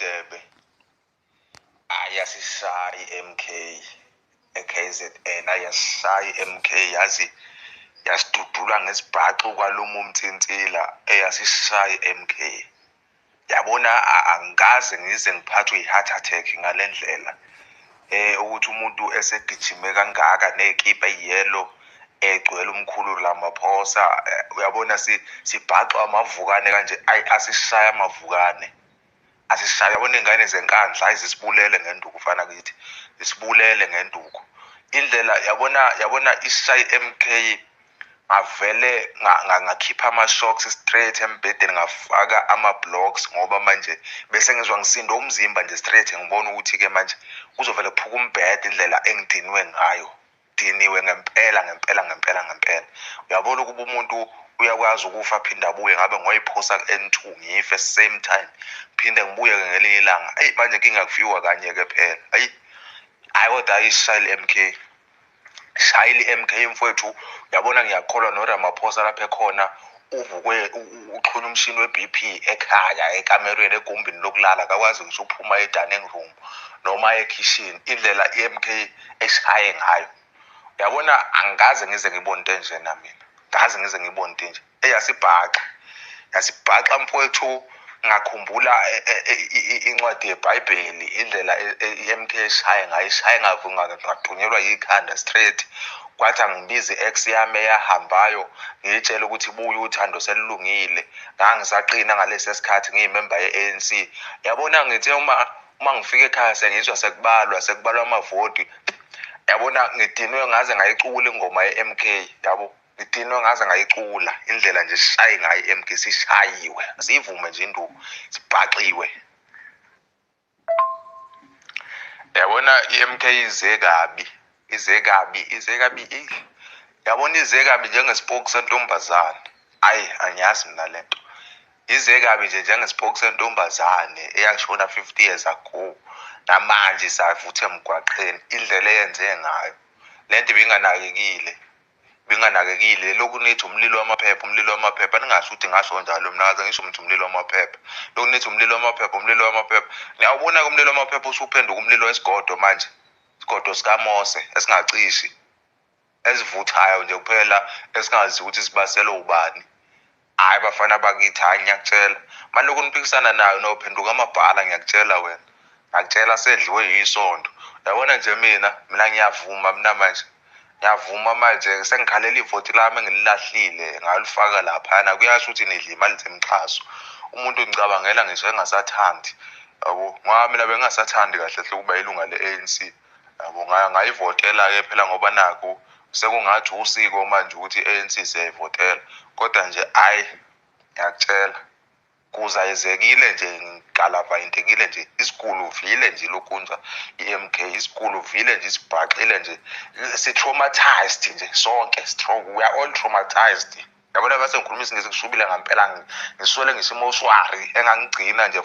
Hadebe. Ayasishaya i-MK e-KZN, ayasishaya i-MK, yazi yasidudula ngesibhaxu kwaluma umthinsila, eyasishaya i-MK. Yabona, angikaze ngize ngiphathwe i-heart attack ngale ndlela, ukuthi umuntu esegijime kangaka nekipa eyelo egcwele umkhulu Ramaphosa, uyabona sibhaxwa amavukane kanje. Ayi, asishaya amavukane, asishaya. Yabona iy'ngane zeNkandla, hayi, zisibulele ngenduku fana kithi, zisibulele ngenduku indlela. Yabona ishaye i-MK, ngavele ngakhipha ama-shocks straight embhedeni, ngafaka ama-blocks, ngoba manje bese ngizwa ngisinda umzimba nje straight, ngibona ukuthi-ke manje kuzovele kuphuka umbhede indlela engidinwe ngayo. Diniwe ngempela ngempela ngempela ngempela. Uyabona ukuba umuntu uyakwazi ukufa aphinde abuye, ngabe ngoyiphosa ku-N2 ngife same time, phinde ngibuye-ke ngelinye ilanga. Eyi, manje inkinga kufiwa kanye-ke phela. Ayi hayi, kodwa ayishayile i-MK, shayile i-MK mfowethu. Uyabona, ngiyakholwa noRamaphosa lapha ekhona uvukwe uxhunya umshini we-BP ekhaya, ekamerweni, egumbini lokulala, akakwazi ngisho ukuphuma e-dining room noma ekhishini, indlela i-MK eshaye ngayo. Uyabona, angikaze ngize ngibone into enjena mina, ngaze ngize ngibone into enje. Eyasibhaxa, yasibhaxa mfowethu. Ngakhumbula incwadi yeBhayibheli, indlela i-MK eshaye ngayo, ishaye ngadunyelwa yikhanda straight. Kwathi angibize i-ex yami eyahambayo, ngiyitshele ukuthi buya, uthando selulungile. Ngangisaqina ngalesi sikhathi, ngiyimemba ye-ANC. Yabona, ngithe uma ngifika ekhaya, sengizwa sekubalwa amavoti. Yabona, ngidinwe ngaze ngayicula ingoma ye-MK. Yabo, ngidinwe ngaze ngayicula, indlela nje sishaye ngayo i-MK. Sishayiwe, siyivume nje induku, sibhaxiwe. Yabona, i-MK ize kabi, ize kabi, ize kabi. Yabona, ize kabi njengesipoki sentombazane. Ayi, angiyazi mina lento, ize kabi nje njengesipoki sentombazane eyashona 50 years ago, namanje isavutha emgwaqeni, indlela eyenze ngayo lento. Ibinganakekile, binganakekile. Lokhu nithi umlilo wamaphepha, umlilo wamaphepha, ningasho ukuthi ngasho njalo mina, kaze ngisho ukuthi umlilo wamaphepha. Lokhu nithi umlilo wamaphepha, umlilo wamaphepha, niyawubona-ke umlilo wamaphepha usuphenduka umlilo wesigodo manje, isigodo sikaMose esingacishi, esivuthayo nje kuphela, esingazi ukuthi sibaselwe ubani. Hhayi bafana bakithi, hhayi, ngiyakutshela, malokhu niphikisana nayo nophenduka amabhala. Ngiyakutshela wena, ngiyakutshela, sedliwe yisondo. Uyabona nje, mina ngiyavuma, mina manje ngiyavuma, manje sengikhalela ivoti lami engililahlile, ngalifaka laphayana. Kuyasho ukuthi nidla imali zemixhaso. Umuntu ngicabangela ngisho engasathandi, yabo, ngoba mina bengingasathandi kahle hle ukuba ilunga le-ANC. Yabo, ngayivotela-ke phela, ngoba nakhu sekungathi usiko manje ukuthi i-ANC siyayivotela, kodwa nje hhayi, ngiyakutshela, kuzayizekile nje, ngigalavayintekile nje, isiguluvile nje lokunja i-MK, isiguluvile nje, isibhaxile nje, si-traumatized nje sonke, we are all traumatized. Yabona, base ngikhuluma isingisi kushubile ngampela, ngiswele ngisho imoshwari engangigcina nje.